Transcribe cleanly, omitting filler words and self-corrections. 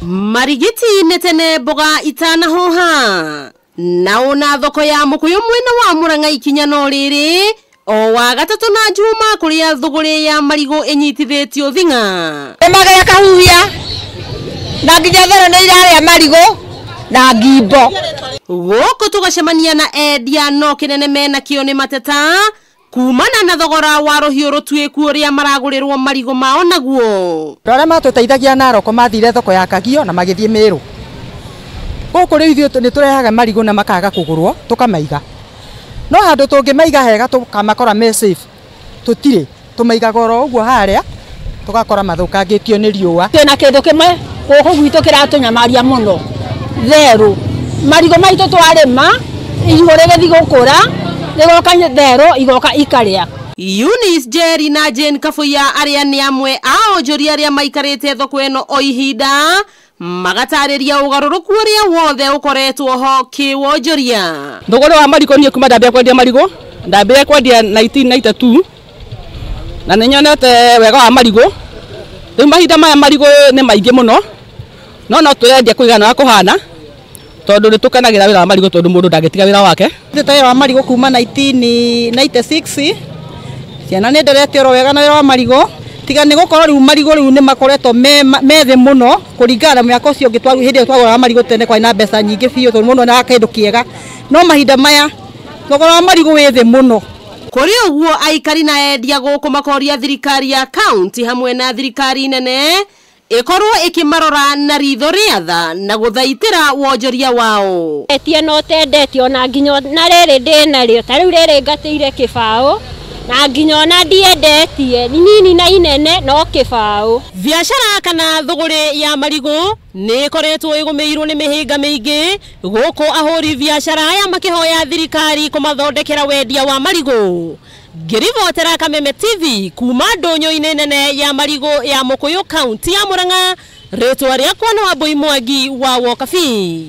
Marigiti nĩ tene mboga itanahoha na ona thoko ya Mukuyu mwena wa Murang'a ikinya no rĩrĩ o wa gatatũ na Juma kũrĩa thũgũrĩ ya marigũ ĩnyitithĩtio thing'a. Magaya kahuhia na nginya thero nĩ irarĩa marigũ na ngimbo. Gũkũ tũgacemania na endia no kĩnene mena kĩo nĩ mateta kumana na thogora wa rũhiũ rũtuĩku ũrĩa maragũrĩrwo marigũ mao naguo. Andũ arĩa matũteithagia Naroko mathire thoko ya Kagio na magĩthiĩ Mĩrũ. Gũkũ rĩu ithuĩ nĩ tũrehaga marigũ na makaga kũgũrwo tũkamaiga. No handũ tũngĩmaiga hega tũkamakora me safe tũtirĩ, tũmaigaga oro ũguo harĩa tũgakora mathũkangĩtio nĩ riũa. Twĩna kĩndũ kĩmwe gũkũ gwitũ kĩratũnyamaria mũno, therũ. Marigũ maitũ twarĩma irigũ rĩgĩthiĩ gũkũra rĩgoka therũ igoka ikarĩa. Eunice Jerry na Jane Kabuya arĩa nĩ amwe a onjoria arĩa maikarĩte thoko ĩno o ihinda magatarĩria ũgarũrũku ũrĩa wothe ũkoretwo ho kĩwonjoria. Thogora wa marigũ niĩ kuma ndambia kwendia marigũ ndambia kwendia 1992 na nĩ nyonete wega wa marigũ. Rĩu mahinda maya marigũ nĩ maingĩ mũno no no tũrendia kũigana ũrĩa kũhana tondũ nĩ tũkenagĩra wĩra wa marigũ tondũ mũndũ ndangĩtiga wĩra wake. Ndĩte wĩra wa marigũ kuma 1996 ciana nĩ nderete oro wega na wĩra wa marigũ tiga nĩ gũkorwo rĩu marigũ rĩu nĩ makoretwo me thĩ mũno kũringana na mwaka ũcio ũngĩ hĩndĩ ĩyo twagũraga marigũ tene kwarĩ na mbeca nyingĩ biũ tondũ mũndũ onaga kĩndũ kĩega no mahinda maya thogora wa marigũ wĩ thĩ mũno. Kũrĩ ũguo aikari na endia gũkũ makoria thirikari ya kaunti hamwe na thirikari nene ĩkorwo ĩkĩmarora na ritho rĩa tha na gũthaitĩra wonjoria wao. Etie no tendete ona nginya na rĩrĩ ndĩnarĩo ta rĩu rĩrĩ ngatĩire kĩbaũ na nginya ona ndiendetie nini na inene no kĩbaũ. Biacara kana thũgũrĩ ya marigũ nĩ ĩkoretwo ĩgũmĩirwo nĩ mĩhĩnga mĩingĩ gũkũ ahũri biacara aya makĩhoya thirikari kũmathondekera wendia wa marigũ. Ngĩribotera Kameme TV kuma ndũnyũ-inĩ nene ya marigũ ya Mukuyu kaunti ya Murang'a, rĩtwa rĩakwa nĩ Wambui Mwangi wa Wokabi.